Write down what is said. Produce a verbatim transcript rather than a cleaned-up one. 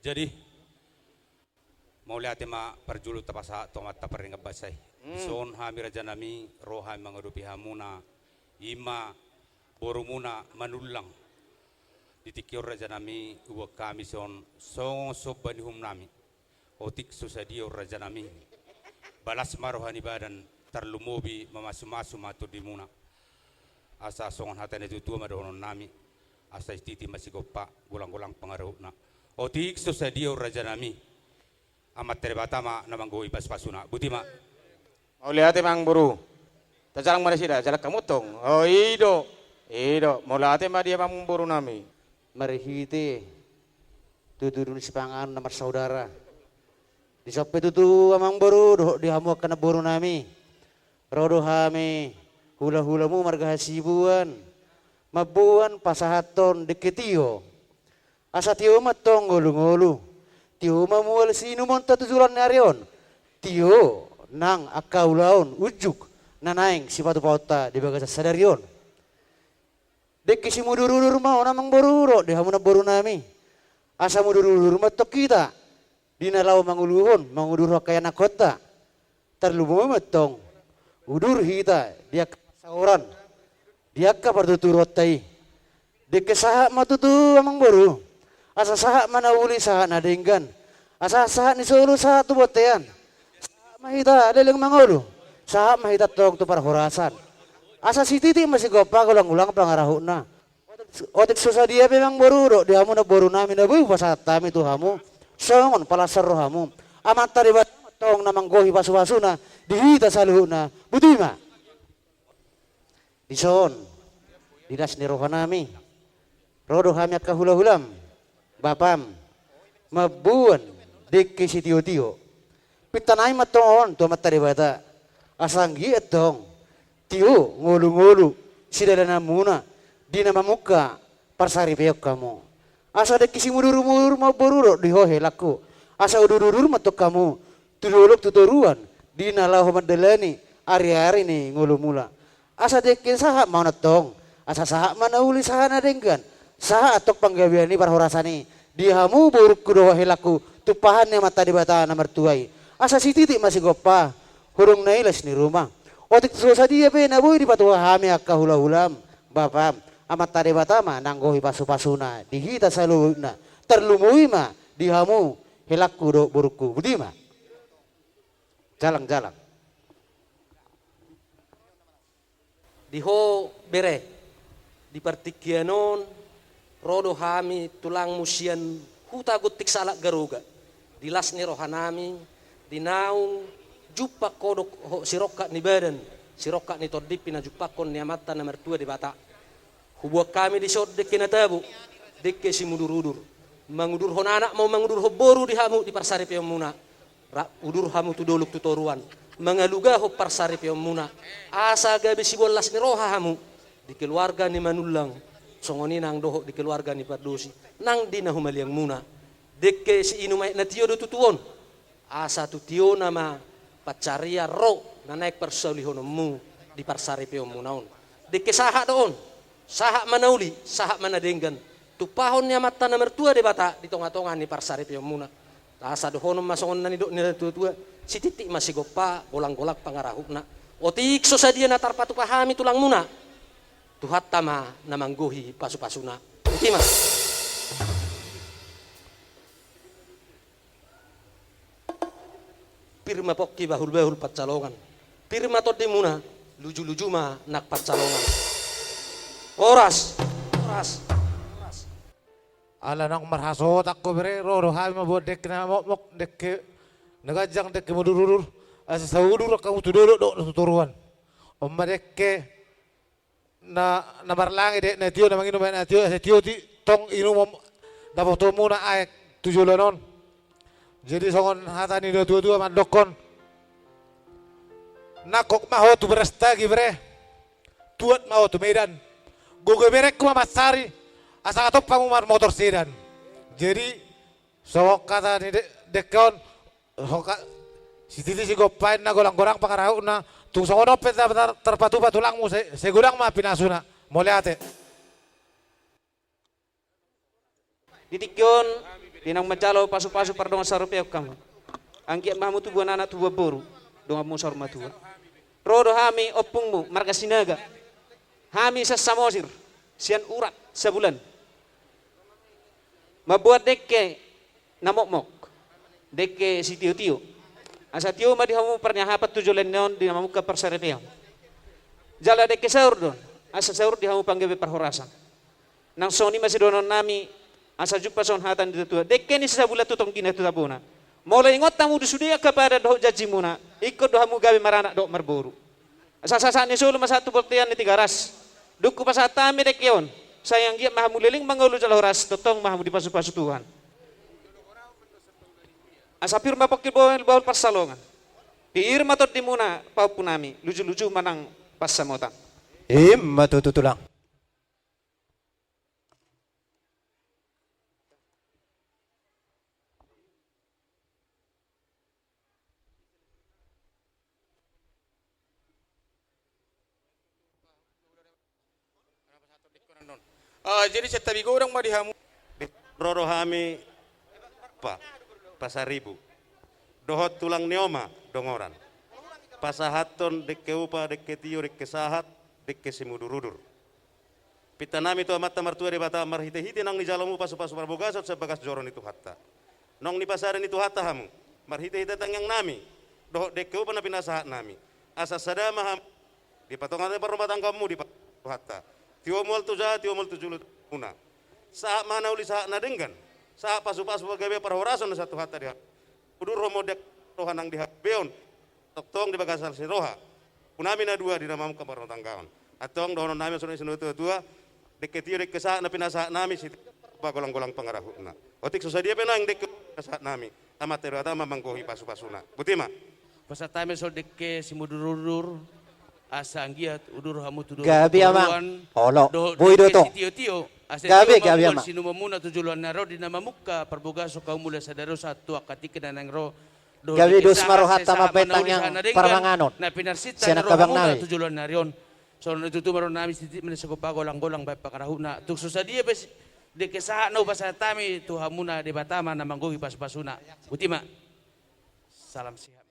Jadi, mauliate ma parjolo tapasahat tu Amanta Pardenggan Basa i. Hmm. Dison hami rajanami, ro hami mangadopi hamuna, i ma borumuna Manullang. Di tingki on rajanami, huboan hami dison songon somba ni uhumnami. Otik so sadia on rajanami, balas ma roha ni badan, tarlumobi mamasumasu ma tondimuna. Asa songon hata ni natuatua ma dohononnami, asa sititi ma sigompa, golanggolang pangarahutna. Otik so sadia on rajanami, Amanta Debata ma na manggohi pasupasuna. Boti ma. Mauliate amangboru. Tajalang ma nasida, jalang hamu tong. O, i do. I do. Mauliate ma di amangborunami. Marhite tudutudu ni sipanganon na marsaudara. Dison pe tutu amangboru dohot di hamu angka namborunami. Ro do hami hulahulamu marga Hasibuan, mamboan pasahathon dengke tio. Asa tio ma tong ngolungolu. Tio ma mual siinumonta tu joloan ni ari on. Tio nang angka ulaon unjuk na naeng sipatupaonta di bagasan sadari on. Dengke simudurudur ma on amangboru dohot di hamu namborunami. Asa mudurudur ma tong hita di na laho manguluhon, mangudurhon angka ianakhonta. Tarlumobi ma tong udur hita di angka parsaoran, di angka partuturonta i. Dengke sahat ma tutu amangboru. Asa sahat ma na uli, sahat na denggan. Asa sahat ni solu, sahat tu bontean. Sahat ma hita leleng mangolu. Sahat ma hita tong tu parhorasan. Asa sititi ma sigompa, golanggolang pangarahutna. Otik so sadia pe amangboru dohot di hamu namborunami na boi hupasahat hami tu hamu songon palas ni rohamu. Amanta Debata ma tong na manggohi pasupasuna di hita saluhutna. Boti ma. Dison, di las ni rohanami, ro do hami angka hulahulam, bapam, mamboan dengke sitiotio. Pintanami ma tong on tu Amanta Debata. Asa anggiat tong tio ngolungolu sidalananmuna di na mamungka parsaripeon hamu. Asa dengke simudurudur ma amangboru dohot di ho helangku. Asa udurudur ma tong hamu tu dolok tu toruan di na laho mandalani ariari ni ngolumuna. Asa dengke sahat ma on tong. Asa sahat ma na uli, sahat na denggan. Sahat antong panggabean ni parhorasan i di hamu borungku dohot helangku, tumpahan ni Amanta Debata na martua i. Asa sititi ma sigompa, hurung na i las ni ruma. Otik so sadia pe na boi dipatupa hami angka hulahulam, bapam, Amanta Debata ma na manggohi pasupasuna di hita saluhutna. Tarlumobi ma di hamu helangku dohot borungku. Boti ma. Jalang, jalang. Di ho bere, di partingkian on ro do hami tulangmu sian huta Gunting Salak Garoga. Di las ni rohanami, di naung jumpang ho dohot sirongkap ni badan, sirongkap ni tondi pinajumpangkon ni Amanta na martua Debata. Huboan hami dison dengke na tabo, dengke simudurudur. Mangudurhon anak ma, mangudurhon boru di hamu di parsaripeonmuna. Rap udur hamu tu dolok tu toruan, mangalugahon parsaripeonmuna. Asa gabe siboan las ni roha hamu di keluarga ni Manullang, songon i nang dohot di keluarga ni Pardosi, nang di na humaliangmuna. Dengke siinum aek na tio do tutu on. Asa tu tiona ma pansarian ro na naeng parsaulihononmu di parsaripeonmuna on. Dengke sahat do on, sahat ma na uli, sahat ma na denggan, tumpahon ni Amanta na martua Debata di tongatonga ni parsaripeonmuna. Asa dohonon ma songon na nidok ni natuatua, sititi ma sigompa, golanggolang pangarahutna. Otik so sadia na tarpatupa hami tulangmuna, Tuhanta ma na manggohi pasupasuna. Boti ma. Pir ma pongki, bahulbahul pansalongan. Pir ma tondimuna, lujuluju ma nang pansalongan. Horas, horas, horas. Ala naung marhasohotan ho bere, ro do hami mamboan dengke na mokmok, dengke na ganjang, dengke mudurudur. Asa saudur angka hamu tu dolok dohot tu toruan. On ma dengke na, na marlangi, dengke na tio, na manginum aek na tio, asa tio tong inumon dapotonmuna aek tu joloan on. Jadi songon hata ni natuatua mandokkon: Nangkok ma ho tu Brastagi bere, tuat ma ho tu Medan. Gogo berengku ma mansari, asa hatop hamu marmotor sedan. Jadi songon hata ni de-, dengke on, Hoka, sititi sigompa, inna golanggolang pangarahutna, tung songon on pe tar-, tar-, tarpatupa tulangmu, sai, sai godang ma pinasuna. Mauliate. Di tingki on, Di naung manjalo pasu-pasu pardongan sarupeon hamu. Anggiat ma hamu tubuan anak tubuan boru, donganmu saur matua. Ro do hami ompungmu marga Sinaga. Hami sian Samosir, sian Urat Sabulan. Mambuat dengke na mokmok, dengke sitio-tio. Asa tio ma di hamu parniahapan tu joloan ni on di na mamungka parsaripeon. Jala dengke saur do on, asa saur di hamu panggabean parhorasan. Nang songon i ma sidohonon nami, asa jumpang songon hata ni natua-tua. Dengke ni si Sabulan tu tonggina tu tabona. Molo ingot hamu di sude angka padan dohot janjimuna, ingkon do hamu gabe maranak dohot marboru. Asa sahat ni solu ma sahat tu bontean ni Tigaras. Dung hupasahat hami dengke on, sai anggiat ma hamu leleng mangolu jala horas, tongtong ma hamu dipasu-pasu Tuhan. Asa pir ma pongki, bahul-bahul pansalongan. Pir ma tondimuna pahompu nami, luju-luju ma nang pansamotan. I ma tutu, Tulang. Ah, jadi sian tabi godang ma di hamu. Ro do hami, Pa, Pasaribu. Dohot tulang ni oma, Dongoran. Pasahathon dengke upa, dengke tio, dengke sahat, dengke simudur-udur. Pinta nami tu Amanta Martua Debata, marhite-hite naung nijalomu pasu-pasu parbagason sian bagas joro ni Tuhanta. Naung nipasada ni Tuhanta hamu, marhite-hite tangiang nami, dohot dengke upa na pinasahat nami. Asa sada ma hamu, di tonga-tonga parrumatanggaonmu di Tuhanta. Tio mual tu jaha, tio mual tu julu tu hamuna. Sahat ma na uli, sahat na denggan. Sahat pasu-pasu pagabean parhorasan na sian Tuhanta di hamu. Udurhon ma di roha nang di habeon. Tongtong di bagasan ni roha. Pahompu nami na dua di na mamungka parrumatanggaon. Antong dohonon nami songon i sian natua-tua. Dengke tio, dengke sahat na pinasahat nami, sitio ma golang-golang pangarahutna. Otik so sadia pe naeng dengke pinasahat nami, Amanta Debata ma manggohi pasu-pasuna. Boti ma. Pasahat hami songon dengke simudur-udur, asa anggiat udur hamu tu dolok. Gabe, Amang. Olo, dohot boi do dengke tong. Sitio-tio, asa gabe, tio ma gabe, Amang. Sinumanmuna tu joloan na ro di na mamungka parbagason hamu mulai sadari on sahat tu angka tingki na naeng ro. Dohot gabe, dengke dos sahat, ma rohanta, sai sahat ma na uli, sahat na denggan, parmanganon na pinarsinta sian na angka abang nami tu joloan ni ari on. Songon i tutu ma dohonon nami, sititi ma na sigompa, golang-golang bahen pangarahutna. Tung so sadia pe si-, dengke sahat na hupasahat hami tu hamuna, Debata ma na manggohi pasu-pasuna. Boti ma. Salam sehat.